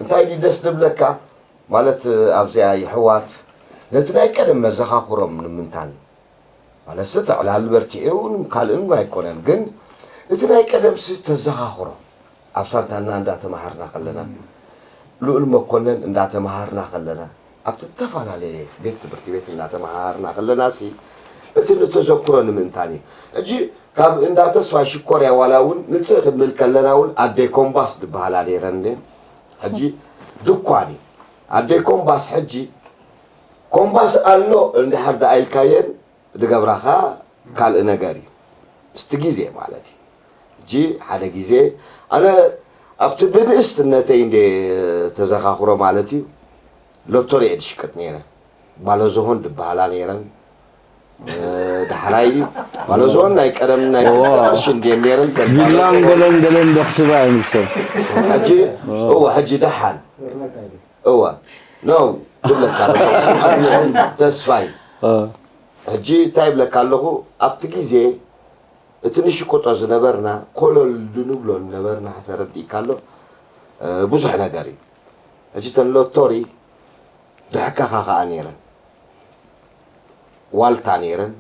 እንታይ ድዩ ደስ ዝብለካ ማለት ኣብዚኣ ይሕዋት ነቲ ናይ ቀደም መዘኻኽሮም ንምንታን ማለት እቲ ዕላል በርቲዑ ካልእን ኣይኮነን ግን እቲ ናይ ቀደም ሲ ተዘኻኽሮ ኣብ ሳንታና እንዳተማሃርና ከለና ልኡል መኮነን እንዳተማሃርና ከለና ኣብቲ ዝተፈላለየ ቤት ትምህርቲ ቤት እንዳተማሃርና ከለና ሲ እቲ ንተዘክሮ ንምንታን እዩ ሕጂ ካብ እንዳ ተስፋይ ሽኮርያ ዋላ እውን ንፅእ ክንብል ከለና እውን ኣደይ ኮምባስ ዝበሃላ ነይረን ሕጂ ድኳን እዩ ኣደይ ኮምባስ ሕጂ ኮምባስ ኣሎ እንድሕር ደኣ ኢልካየን ዝገብራኻ ካልእ ነገር እዩ ምስቲ ግዜ ማለት እዩ ሕጂ ሓደ ግዜ ኣነ ኣብቲ ብንእስትነተይ እንደ ተዘኻኽሮ ማለት እዩ ሎቶሪ እየ ዝሽቅጥ ነይረ ባለዝሆን ዝበሃላ ነይረን ዳሕራይ ባለዝሆን ናይ ቀደም ናይ ቅርሺ እንድየን ነይረን ቪላን ገለን ገለን ዶ ክስባ እየን ሰብ ሕጂ እወ ሕጂ ደሓን እወ ነው ትብለካ ተስፋይ ሕጂ እንታይ ይብለካ ኣለኹ ኣብቲ ግዜ እቲ ንሽቁጦ ዝነበርና ኮለል ድንብሎ ዝነበርና ተረዲእካ ኣሎ ብዙሕ ነገር እዩ ሕጂ ተን ሎቶሪ ድሕካኻ ከዓ ነይረን ዋልታ ነይረን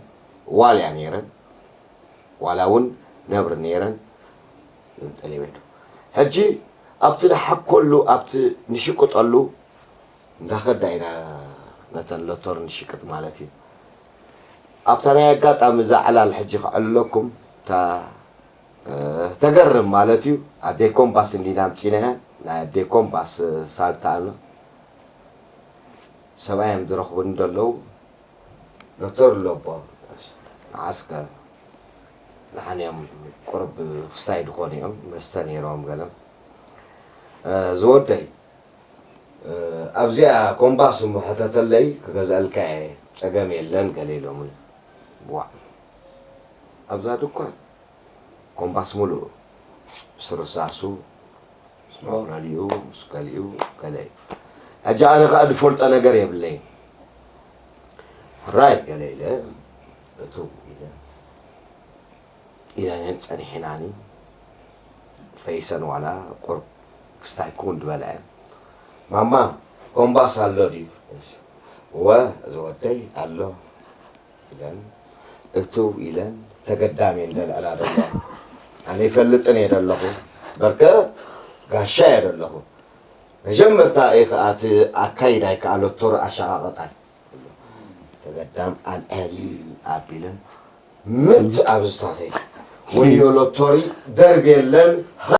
ዋልያ ነይረን ዋላ እውን ነብሪ ነይረን ጠሊበ ዶ ሕጂ ኣብቲ ንሓኮሉ ኣብቲ ንሽቅጠሉ እንዳኸዳ ኢና ነተን ሎቶር ንሽቅጥ ማለት እዩ ኣብታ ናይ ኣጋጣሚ እዛ ዕላል ሕጂ ክዕልለኩም እታ ተገርም ማለት እዩ ኣዴይ ኮምባስ እንዲና ኣምፂናያ ናይ ኣዴይ ኮምባስ ሳንታ ኣሎ ሰብኣዮም ዝረኽቡኒ ዘለዉ ዶክተር ሎቦ ንዓስከ ንሓንዮም ቁርብ ክስታይ ድኾኑ እዮም መስተ ነይሮም ገለ ዝወደይ ኣብዚኣ ኮምባስ እሞ ሕተተለይ ክገዝአልካ እየ ጸገም የለን ገለ ኢሎምኒ ዋ ኣብዛ ድኳን ኮምባስ ሙሉእ ምስ ርሳሱ ምስ መብረሊኡ ምስ ገሊኡ ገለ እዩ ሕጂ ኣነ ከዓ ዝፈልጦ ነገር የብለይን ሕራይ ገለ ኢለ እቱ ኢለ ኢለንን ጸኒሕናኒ ፈይሰን ዋላ ቁርብ ክስታይ ክውን ዝበላ እየን ማማ ኮምባስ ኣሎ ድዩ ወ ዝወደይ ኣሎ ኢለን እትው ኢለን ተገዳም እየን ደልዕላ ደለዋ ኣነ ይፈልጥን እየ ደለኹ በርከ ጋሻ እየ ደለኹ መጀመርታ እየ ከዓ እቲ ኣካይዳይ ከዓ ሎቶር ኣሸቃቀጣይ ተገዳም ኣልዐሊ ኣቢለን ምት ኣብዝታተይ ወዮ ሎቶሪ ደርብ የለን ሃ